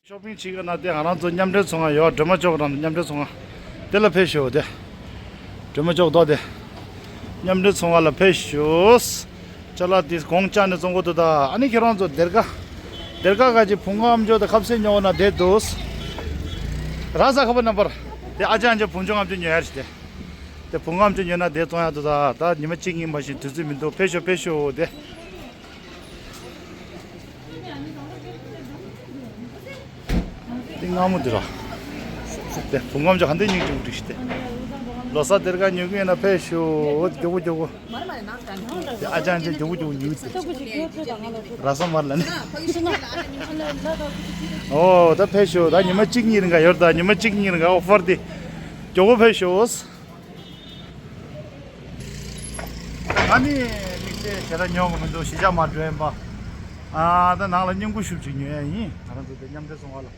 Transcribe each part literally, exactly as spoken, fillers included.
ཤོ་པིང་བྱེད་ག་ན་དེ་ང་རང་ཚོ་མཉམ་འབྲེལ་ཚོང་ཁང་ཡོད། སྒྲོལ་མ་ལྕོག་རང་མཉམ་འབྲེལ་ཚོང་ཁང་དེ་ལ་ཕེབས་ཤོག་དེ། སྒྲོལ་མ་ལྕོག་རྡོ་དེ། མཉམ་འབྲེལ་ཚོང་ཁང་ལ་ཕེབས་ཤོག་ཅ་ལག་དེ་གོང་ཅག་ནས་བཙོང་གོ་འདུག་ད། ཨ་ནི་ཁྱེད་རང་ཚོ་སྡེར་ཁ། སྡེར་ཁ་ག་ཅིག་བུང་ཁ་ཨམ་ཅོག་དང་ཁ་ཟས་ཉོ་ན་བསྡད་འདུག་ར་ས་ཁ་པ་རྣམ་པར། དེ་ཨ་ཅག་ཨམ་ཅོག་བུང་ཆུང་ཨམ་ཅོག་ཉོ་ཡར་ཞིག་དེ། དེ་བུང་ཁ་ཨམ་ཅོག་ཉོ་ན་བསྡད་བཙོང་ཡག་འདུག་ད། ད་ཉི་མ་གཅིག་གཉིས་མ་ཞིག་དུས་ཚོད་མི་འདུག་ཕེབས་ཤོག་ཕེབས་ཤོག་དེ། འདི་སྔ་མོ་འདི་ར། དེ་བུ་ངམ་ཅོག་ག་འདི་ཉུག་ཅུག་འགྲིག་ཤི་དེ། ལོ་གསར་སྡེར་ཁ་ཉོ་གི་ཡིན་ན་ཕེབས་ཤོག་མགྱོགས་པོ་མགྱོགས་པོ། དེ་ཨ་ཅག་ཅན་མགྱོགས་པོ་མགྱོགས་པོ་ཉུག་དེ། ར་ས་མར་ལ་ནི། ཨོ་ད་ཕེབས་ཤོག་ད་ཉི་མ་གཅིག་གཉིས་རིང་ག་ཡོད་ད། ཉི་མ་གཅིག་གཉིས་རིང་ག་ཨོ་ཕར་དེ། མགྱོགས་པོ་ཕེབས་ཤོག་ཨ་ནི་དམིགས་བསལ་ཞེ་དྲག་ཉོ་གི་མི་འདུག་གཞིས་ཆགས་མར་འགྲོ་ཡིན་པ། ཨ་ད་ནང་ལ་བསྙེན་བཀུར་ཞུ་ཅིག་ཉོ་ཡ་ཡིན། ང་རང་ཚོ་དེ་མཉམ་འབྲེལ་ཚོང་ཁང་ལ།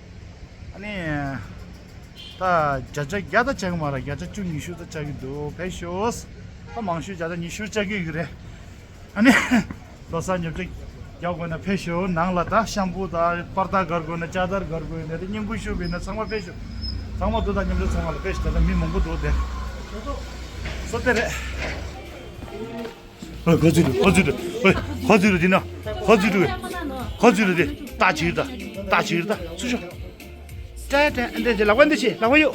ཨ་ནི། ད་བརྒྱ་ཆ་བརྒྱ་ད་ཆག་གི་མ་རེད། བརྒྱ་ཆ་བཅུ་ཉི་ཤུ་ད་ཆག་གི་འདུག་ཕེབས་ཤོག་ད་མང་ཤོས་བརྒྱ་ཆ་ཉི་ཤུ་ཆག་གི་ཡོད་རེད། ཨ་ནི། ལོ་གསར་ཉོ་ཆ་རྒྱག་དགོས་ན་ཕེབས་ཤོག་ནང་ལ་ད་ཤམ་པུ་དང་པར་ད་གར་དགོས་ན་ལྕགས་དར་གར་དགོས་ན་དེ་བསྙེན་བཀུར་ཞུ་དགོས་ན་ཚང་མ་ཕེབས་ཤོག་ཚང་མ་འདུག་ད་མཉམ་འབྲེལ་ཚོང་ཁང་ལ་ཕེབས་ཤོག་ད་ལྟ་མི་མང་པོ་འདུག་དེ། སོ་དེ་རེད། ཨོ་ག་ཚོད་འདུག་ག་ཚོད་འདུག་ཨོ་ག་ཚོད་འདུག་འདི་ན་ག་ཚོད་འདུག་ག་ཚོད་འདུག་དེ་ལྟ་ཅིག་ད་ལྟ་ཅིག་ད་ཚུར་ཤོག་ཏྲེ་ཏྲེ་འདི་ཅི་ལག་པ་འདི་ཅི་ལག་པ་གཡུག་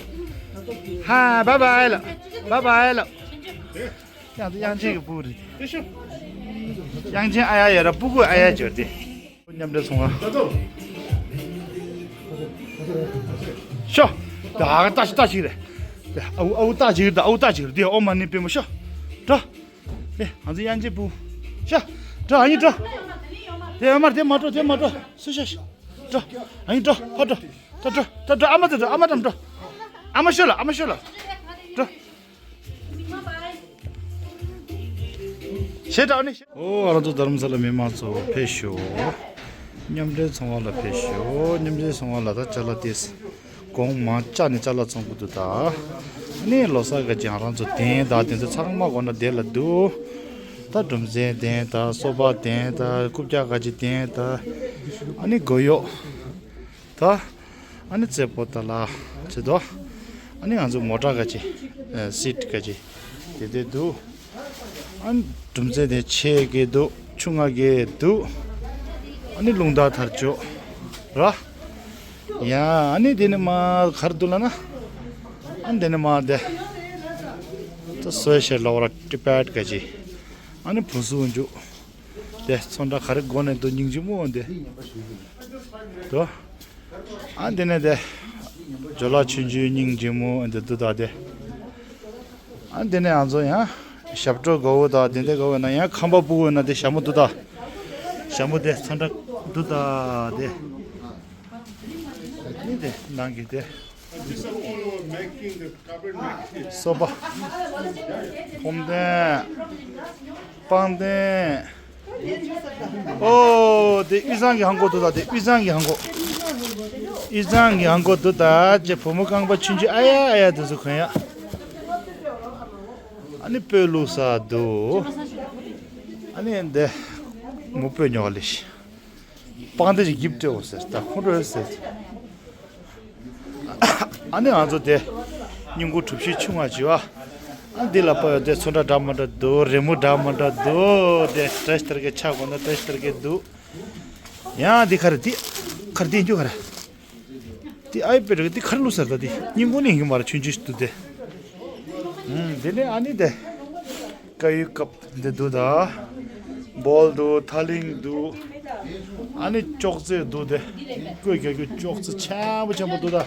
ཧ་བཱའི་བཱའི་ལ་བཱའི་བཱའི་ལ། ཡང་དུ་དབྱངས་ཅན་གྱི་སྤུ་གུ་རེད། དབྱངས་ཅན་ཨ་ཡ་ཡ་ར་སྤུ་གུ་ཨ་ཡ་འབྱོར་ཏེ། མཉམ་འབྲེལ་ཚོང་ཁང་། ཤོ། ད་ཨ་ཏ་ཞིག་ཏ་ཞིག་རེད། ཨ་ཨུ་ཨ་ཨུ་ཏ་ཞིག་རེད། ཨ་ཨུ་ཏ་ཞིག་རེད། དེ་ཨོ་མ་ནི་པེ་མོ་ཤོ། འགྲོ། དེ་ང་ཚོ་དབྱངས་ཅན་སྤུ། ཤོ། འགྲོ་ཨ་ཡིན་འགྲོ། དེ་ཨ་མར་དེ་མ་འགྲོ་དེ་མ་འགྲོ་སུ་ཤོ་ཤོ། འགྲོ། ཨ་ཡིན་འགྲོ་ཕ་འགྲོ། ད་འགྲོ་ད་འགྲོ་ཨ་མ་ད་འགྲོ་ཨ་མ་ད་འགྲོ། ཨ་མ་ཤོ་ལ་ཨ་མ་ཤོ་ལ། འགྲོ། ཞེ་དྲག་ནི། ཨོ་ང་རང་ཚོ་རྡ་རམ་ས་ལ་མི་མང་ཚོ་ཕེབས་ཤོག་མཉམ་འབྲེལ་ཚོང་ཁང་ལ་ཕེབས་ཤོག་མཉམ་འབྲེལ་ཚོང་ཁང་ལ་ད་ཅ་ལག་དེ་གོང་མང་ཅག་ནས་ཅ་ལག་ཚོང་གི་འདུག་ད་ནི་ལོ་གསར་ག་ཅིག་ང་རང་ཚོ་གདན་དང་དེ་ཚོ་ཚང་མ་སྒོ་ན་དེ་ལ་འདུག་ད་གྲུམ་ཚན་གདན་དང་སོ་པ་གདན་དང་རྐུབ་བཀྱག་ག་ཅིག་གདན་དང་ཨ་ནི་སྒོ་གཡོག་ད། ཨ་ནི་རྩེ་པོ་ཏ་ལ་ཚེ་དོ། ཨ་ནི་ང་ཚོ་མོ་ཊ་ག་ཅི། ཨ་སིཊ་ག་ཅི། དེ་དེ་འདུག་ཨ་ནི་གྲུམ་ཚན་དེ་ཆེ་གེ་འདུག་ཆུང་ང་གེ་འདུག་ཨ་ནི་རླུང་རྟ་དར་ལྕོག་ར། ཡ་ཨ་ནི་དེ་ནི་མ་གར་འདུག་ལ་ན། ཨ་ནི་དེ་ནི་མ་དེ། ད་སོས་ཤེར་ལོག་ར་ཏི་པད་ག་ཅི། ཨ་ནི་བུ་སུ་འཇུག་དེ་ཚོན་ཁྲ་ག་རེ་དགོས་ནས་འདུག་སྙིང་རྗེ་མོ་འདི། དོ། ཨ་འདི་ནས་དེ། ཇོ་ལགས་ཆུང་ཆུང་སྙིང་རྗེ་མོ་འདི་འདུག་ད་དེ། ཨ་འདི་ནས་ང་ཚོ་ཡང་། ཞབས་བྲོ་དགའ་བོ་དང་དེ་འདྲ་དགའ་བོ་ན་ཡང་ཁམས་པ་སྤུ་གུ་ན་དེ་ཞྭ་མོ་འདུག་ད། ཞྭ་མོ་དེ་ཚོན་ཁྲ་འདུག་ད་དེ། ཨ་ནི་དེ་ནང་གི་དེ། སོ་པ། ཕོམ་ཐེངས། པང་ཐེངས། ཨོ། དེ་དབུས་གཙང་གི་ཧང་གོ་འདུག་ད་དེ་དབུས་གཙང་གི་ཧང་གོ། དབུས་གཙང་གི་ཧང་གོ་འདུག་ད་ཅེ་བུ་མོ་རྐང་པ་ཆུང་ཆུང་ཨ་ཡ་ཨ་ཡ་དེ་ཚོ་གོན་ཡ། ཨ་ནི་སྤོས་བླུགས་ས་འདུག་ཨ་ནི་འདི། མོ་སྤོས་ཉོ་ག་ལེ་ཤི། པང་དེ་ཅིག་གིབ་སྤྲད་འོ་ཟེར་ད་ཁོང་ཁྲོ་ཟེར། ཨ་ནི་ང་ཚོ་དེ་སྙིང་ཁུ་གྲུ་བཞི་ཆུང་ང་བྱི་བ། ཨ་འདི་ལ་པ་ཡོད་དེ་ཚོན་ཁྲ་འདྲ་མ་འདྲ་འདུག་རི་མོ་འདྲ་མ་འདྲ་འདུག་དེ་བཀྲ་ཤིས་དར་གི་ཆ་གོ་ན་བཀྲ་ཤིས་དར་གི་འདུག་ཡང་འདི་ག་རེ་འདི་ག་རེ་འདི་འཇུ་ག་རེ། འདི་ཨའི་པེ་ཌི་གི་འདི་ག་རེ་བླུགས་ཟེར་ད་འདི་སྙིང་ཁུ་ནི་ཡིན་གི་མ་རེད་ཆུང་ཆུང་ཞིག་འདུག་དེ། ཨུམ་དེ་ནས་ཨ་ནི་དེ། ཀ་ཡུ་ཀབ་འདི་འདུག་ད། བོལ་འདུག་ཐ་ལིང་འདུག་ཨ་ནི་ཅོག་ཙེ་འདུག་དེ། བཀོད་རྒྱག་རྒྱུ་ཅོག་ཙེ་ཆེན་པོ་ཆེན་པོ་འདུག་ད།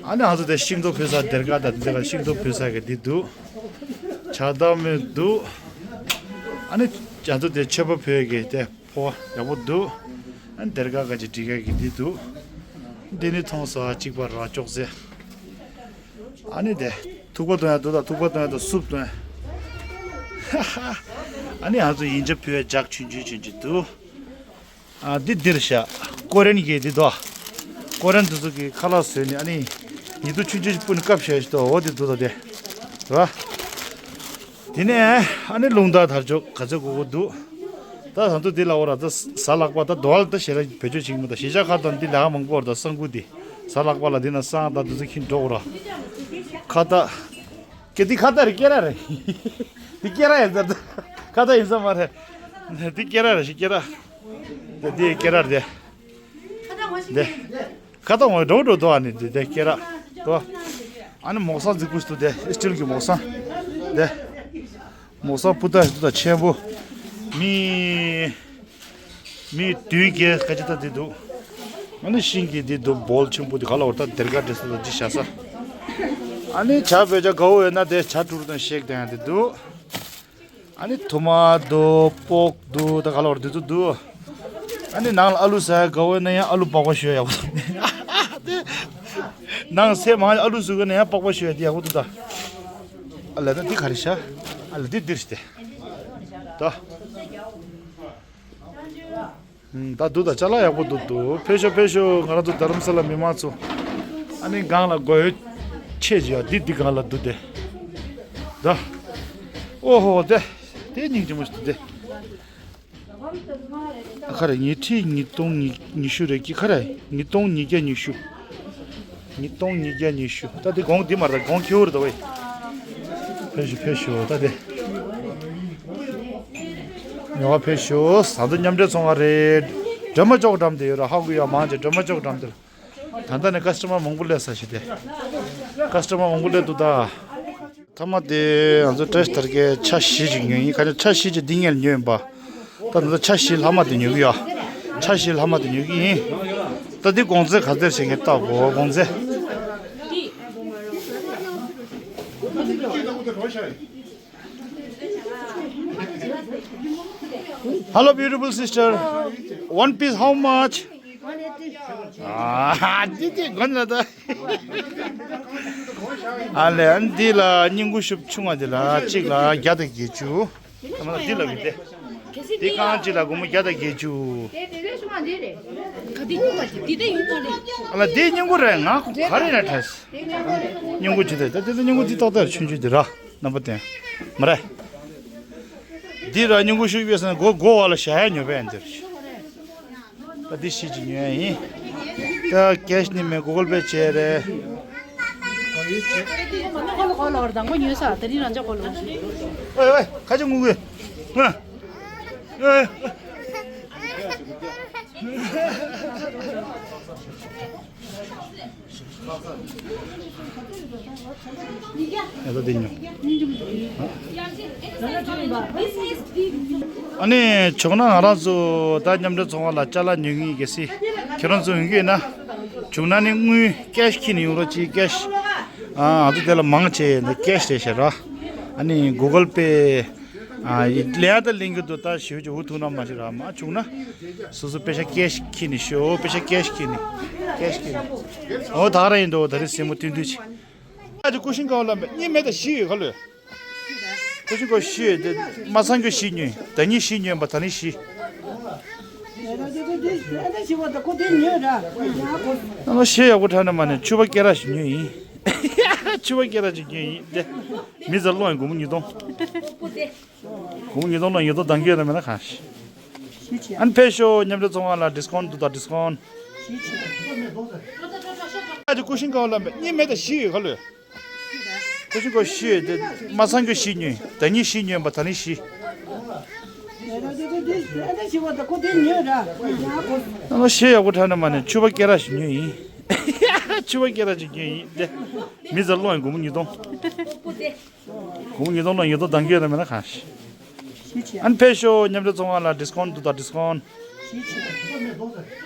ཨ་ནི་ང་ཚོ་དེ་ཤིང་ཏོག་ཕུལ་ས་སྡེར་ཁ་དང་འདི་ག་ཤིང་ཏོག་ཕུལ་ས་གི་འདི་འདུག་ཇ་བཏང་མི་འདུག་ཨ་ནི་ཇ་ཚོ་དེ་མཆོད་པ་ཕུལ་གི་དེ་ཕོ་བ་ཡག་པོ་འདུག་ཨ་ནི་སྡེར་ཁ་ག་ཅིག་སྒྲིག་ག་གི་འདི་འདུག་འདི་ནི་མཐོང་ས་གཅིག་པ་ར་ཅོག་ཙེ། ཨ་ནི་དེ་ཐུག་པ་གཏོང་ཡ་འདུག་ད་ཐུག་པ་གཏོང་ཡ་ད་སུབ་གཏོང་ཡ། ཨ་ནི་ང་ཚོ་ཡིན་ཇ་ཕུལ་ཡ་ཇག་ཆུང་ཆུང་ཆུང་ཆུང་འདུག་ཨ་འདི་འདིར་བཞག་ཀོ་རན་གྱི་འདི་དོ། ཀོ་རན་འདི་ཚོ་གི་ཁ་ལག་བཟོས་ནས་ཨ་ནི་ཉི་དུ་ཆུང་ཆུང་ཞིག་སྤུན་བཀབ་བཞག་ཞིག་དོ་འོ་འདི་འདུག་ད་དེ། ར། དེ་ནས་ཨ་ནི་རླུང་རྟ་དར་ལྕོག་ག་ཚོད་དགོས་དགོས་འདུག་ད་ད་དུང་འདི་ལ་འོ་ར་ད་ཟ་ལག་པ་ད་དོ་བ་ལ་ད་ཞེ་ལ་བེད་སྤྱོད་བྱེད་ཀྱི་མི་ད་ཞེ་ཆག་ཁ་དང་འདི་ལ་མང་པོ་ར་ད་སང་ཁུ་འདི་ཟ་ལག་པ་ལ་འདི་ན་སང་ད་འདི་ཚོ་ཁྱིན་འགྲོ་འོ་ར། ཁ་ད། ཀེ་འདི་ཁ་ད་རེད་སྐེ་ར་རེད། འདི་སྐེ་ར་ཡིན་ས་ད་ཁ་ད་ཡིན་ས་མ་རེད། འདི་སྐེ་ར་རེད་ཞེ་སྐེ་ར། འདི་འདི་སྐེ་ར་རེད། འདི། ཁ་ཏོག་ངོས་འགྲོ་འགྲོ་དོ་ཨ་ནི་དེ་དེ་སྐེ་རགས་དོ། ཨ་ནི་མོག་སང་རྫིག་པོ་ཞིག་འདུག་དེ་ཨི་སི་ཊིལ་གྱི་མོག་སང་། དེ། མོག་སང་སྤུ་ཏ་ཞིག་འདུག་ད་ཆེན་པོ། མི། མི་དུས་རྒྱལ་ཁ་ཅིག་ད་དེ་འདུག་ཨ་ནི་ཤིང་གི་དེ་འདུག་བོལ་ཆེན་པོ་དེ་ག་ལ་བར་ད་སྡེར་ཁ་འདྲེ་སོ་ད་ཅི་བྱ་ས། ཨ་ནི་ཇ་བོད་ཇ་དགའ་བོ་ཡོད་ན་དེ་ཇ་དྲུག་དང་ཤེག་དང་ཡང་དེ་འདུག་ཨ་ནི་ཐུ་མ་འདུག་པོག་འདུག་ད་ག་ལ་བར་དུས་ཚོད་འདུག་ཨ་ནི་ནང་ལ་ཨ་ལུ་ཟ་ཡ་དགའ་བོ་ན་ཡང་ཨ་ལུ་པགས་པ་བཤུ་ཡག་པོ་འདུག་ནང་སེ་མང་ཨ་ལུ་ཟུག་གི་ན་ཡང་པགས་པ་བཤུ་ཡ་དེ་ཡག་པོ་འདུག་ད་ཨ་ལས་ད་འདི་ག་རེ་ཤ་ཨ་ལས་འདི་འདིར་ཤི་དེ་ད། ད་འདུག་ད་ཅ་ལག་ཡག་པོ་འདུག་འདུག་ཕེབས་ཤོག་ཕེབས་ཤོག་ང་རང་ཚོ་རྡ་རམ་ས་ལ་མི་མང་ཚོ། ཨ་ནི་སྒང་ལ་སྒོ་ཡོད་ཆེ་ཅིག་ཡོད་འདི་འདི་སྒང་ལ་འདུག་སྟེ། ད། ཨོ་ཧོ་དེ། དེ་སྙིང་རྗེ་མོ་ཞིག་འདུག་སྟེ། ཨ་ཁ་རེ་ཉིས་ཁྲི་ཉིས་སྟོང་ཉི་ཉི་ཤུ་རེད་ཀྱི་ཁ་རེ་ཉིས་སྟོང་ཉིས་བརྒྱ་ཉི་ཤུ། ཉིས་སྟོང་ཉིས་བརྒྱ་ཉི་ཤུ། ད་འདི་གོང་འདི་མ་རེད་གོང་ཁེའུ་རེད་ད་ཝེ། ཕེབས་ཤོག་ཕེབས་ཤོག་ད་དེ། ཉོ་བ་ཕེབས་ཤོག་ཟ་འདུག་མཉམ་འབྲེལ་ཚོང་ཁང་རེད། སྒྲོལ་མ་ཅོག་འགྲམ་དེ་ཡོད་ར་ཧ་གོ་ཡ་མང་ཆེ་སྒྲོལ་མ་ཅོག་འགྲམ་དེ་ལ། ད་ལྟ་ནས་ཀ་སི་ཊོ་མར་མང་པོ་སླེབས་ས་ཞིག་དེ། ཀ་སི་ཊོ་མར་མང་པོ་སླེབས་འདུག་ད། ཐ་མ་དེ་ང་ཚོ་བཀྲ་ཤིས་དར་རྒྱས་ཆ་བཞི་ཅིག་ཉོས་ཡིན་ཁ་ཆ་ཆ་བཞི་ཅིག་འདི་ངས་ཉོས་ཡིན་པ། ད་ད་ལྟ་ཆ་བཞི་ལྷག་མ་དེ་ཉོ་གི་ཡོད། ཆ་བཞི་ལྷག་མ་དེ་ཉོ་གི་ཡིན། ད་འདི་གོང་ཚད་ག་ཚད་བྱེད་མཁན་ལྟ་གོ་གོང་ཚད། Hello, beautiful sister. One piece how much? ཨ་ཏི་ཏི་གོན་ལ་ད། ཨ་ལེ་ཨན་འདི་ལ་སྙིང་ཁུ་ཤུབས་ཆུང་བ་འདི་ལ་གཅིག་ལ་བརྒྱ་དང་བརྒྱད་ཅུ། ཨ་མ་འདི་ལ་གི་དེ། འདི་རྐང་གཅིག་ལ་སྒོར་མོ་བརྒྱ་དང་བརྒྱད་ཅུ། ཨ་ལ་འདི་སྙིང་ཁུ་རེད་ང་ག་རེ་ན་དྲས། སྙིང་ཁུ་ཅི་དེ་ད་དེ་ཚོ་སྙིང་ཁུ་འདི་ཏག་ཏག་ཆུང་ཆུང་འདི་ར་རྣམ་པ་དེ་མ་རེད། འདི་ར་སྙིང་ཁུ་ཤུགས་ཡོད་ས་ན་སྒོ་སྒོ་བ་ལ་བཞག་ཡ་ཉོ་བས་འདིར། ད་འདི་ཤི་ཅི་ཉོ་ཡ་ཡིན། ད་ཀེཤ་ནི་མེད་གུ་གལ་པེ་བྱས་རེད། ཁོ་ལ་ཁོ་ལ་བར་དང་པོ་ཉོས་ས་དེ་རིང་རང་ཅག་ཁོ་ལ་བར་ཞིག་ཨོའི་ཨོའི་ཁ་ཆེ་ངུ་གི་ང་ཨོའི། ཨ་ད་དེ་ཉོ། ཨ་ནི་བྱུང་ན་ང་རང་ཚོ་ད་མཉམ་འབྲེལ་ཚོང་ཁང་ལ་ཅ་ལག་ཉོ་གི་ཡིན་གལ་སྲིད་ཁྱེད་རང་ཚོ་ཡོང་གི་ཡིན་ན། བྱུང་ན་ནི་དངུལ་ཀེཤ་འཁྱེར་ནས་ཡོང་རོགས་གྱིས་ཀེཤ། ཨ་ང་ཚོ་དེ་ལ་མང་ཆེ་ནི་ཀེཤ་རེད་ཤག་ར། ཨ་ནི་གུ་གལ་པེ། ཨ་ཡི་ལེན་ད་ལེན་གི་འདུག་ད་ཞུ་ཅི་འུ་ཐུག་ན་མ་ཤི་ར་མ་བྱུང་ན། སོ་སོ་པེ་ཤ་ཀེཤ་འཁྱེར་ནས་ཤོག་པེ་ཤ་ཀེཤ་འཁྱེར་ནས། ཀེཤ་འཁྱེར་ནས། འོ་ད་ག་རང་ཡིན་འདུག་ད་རེས་སེམས་མོ་ཐུན་ཐུན་ཆེ། ཨ་ཅི་ཀུ་ཤིང་ཀའོ་ལ་མེད་གཉིས་མེད་ད་བཞི་ཡོད་ག་ལོས། ཀུ་ཤིང་ཀའོ་བཞི་ཡོད་དེ་མ་ཚང་གི་བཞི་ཉོས་ད་གཉིས་བཞི་ཉོས་པ་ད་ནི་བཞི། ཨ་ལོ་ཞེ་ཡག་པོ་དྲག་ན་མ་ནས་ཕྱུ་པ་སྐེ་རགས་ཤིག་ཉོས་ཡིན། ཕྱུ་པ་སྐེ་རགས་ཤིག་ཉོས་ཡིན་དེ། མི་ཚེ་ལོ་ཡིན་སྒོར་མོ་ཉིས་སྟོང་། སྒོར་མོ་ཉིས་སྟོང་ལ་ཉིས་སྟོང་འདང་གི་ཡོད་ན་མེད་ན་གང་ཤེས། ཨ་ནི་ཕེབས་ཤོག་མཉམ་འབྲེལ་ཚོང་ཁང་ལ་ཌིས་ཀའུན་ཊི་འདུག་ད་ཌིས་ཀའུན་ཊི། ཨ་ཅི་ཀུ་ཤིང་ཀའོ་ལ་མེད་གཉིས་མེད་ད་བཞི་ཡོད་ག་ལོས། ཀུ་ཤིང་ཀའོ་བཞི་ཡོད་དེ་མ་ཚང་གི་བཞི་ཉོས་ད་གཉིས་བཞི་ཉོས་པ་ད་ནི་བཞི། ཨ་ལོ་ཞེ་ཡག་པོ་དྲག་ན་མ་ནས་ཕྱུ་པ་སྐེ་རགས་ཤིག་ཉོས་ཡིན། ཕྱུ་པ་སྐེ་རགས་ཤིག་ཉོས་ཡིན་དེ། མི་ཚེ་ལོ་ཡིན་སྒོར་མོ་ཉིས་སྟོང་། སྒོར་མོ་ཉིས་སྟོང་ལ་ཉིས་སྟོང་འདང་གི་ཡོད་ན་མེད་ན་གང་ཤེས། ཨ་ནི་ཕེབས་ཤོག་མཉམ་འབྲེལ་ཚོང་ཁང་ལ་ཌིས་ཀའུན་ཊི་འདུག་ད་ཌིས་ཀའུན་ཊི།